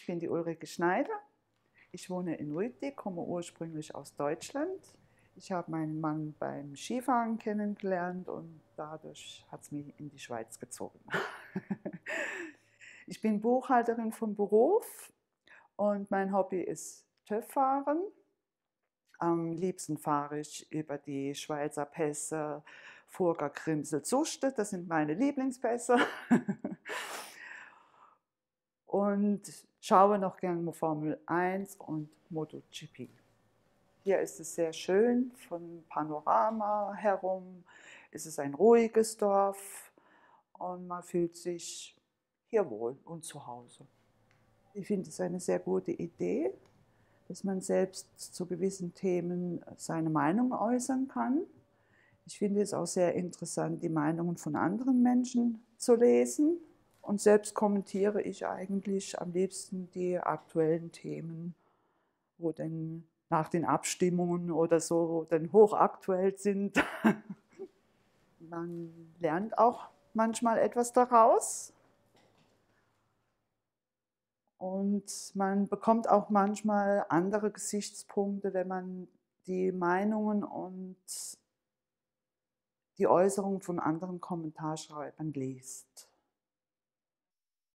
Ich bin die Ulrike Schneider. Ich wohne in Rütti, komme ursprünglich aus Deutschland. Ich habe meinen Mann beim Skifahren kennengelernt und dadurch hat es mich in die Schweiz gezogen. Ich bin Buchhalterin vom Beruf und mein Hobby ist TÜV-Fahren. Am liebsten fahre ich über die Schweizer Pässe, Furka, Grimsel, Suste. Das sind meine Lieblingspässe. Und schaue noch gerne Formel 1 und MotoGP. Hier ist es sehr schön, von Panorama herum ist es ein ruhiges Dorf und man fühlt sich hier wohl und zu Hause. Ich finde es eine sehr gute Idee, dass man selbst zu gewissen Themen seine Meinung äußern kann. Ich finde es auch sehr interessant, die Meinungen von anderen Menschen zu lesen. Und selbst kommentiere ich eigentlich am liebsten die aktuellen Themen, wo dann nach den Abstimmungen oder so dann hochaktuell sind. Man lernt auch manchmal etwas daraus. Und man bekommt auch manchmal andere Gesichtspunkte, wenn man die Meinungen und die Äußerungen von anderen Kommentarschreibern liest.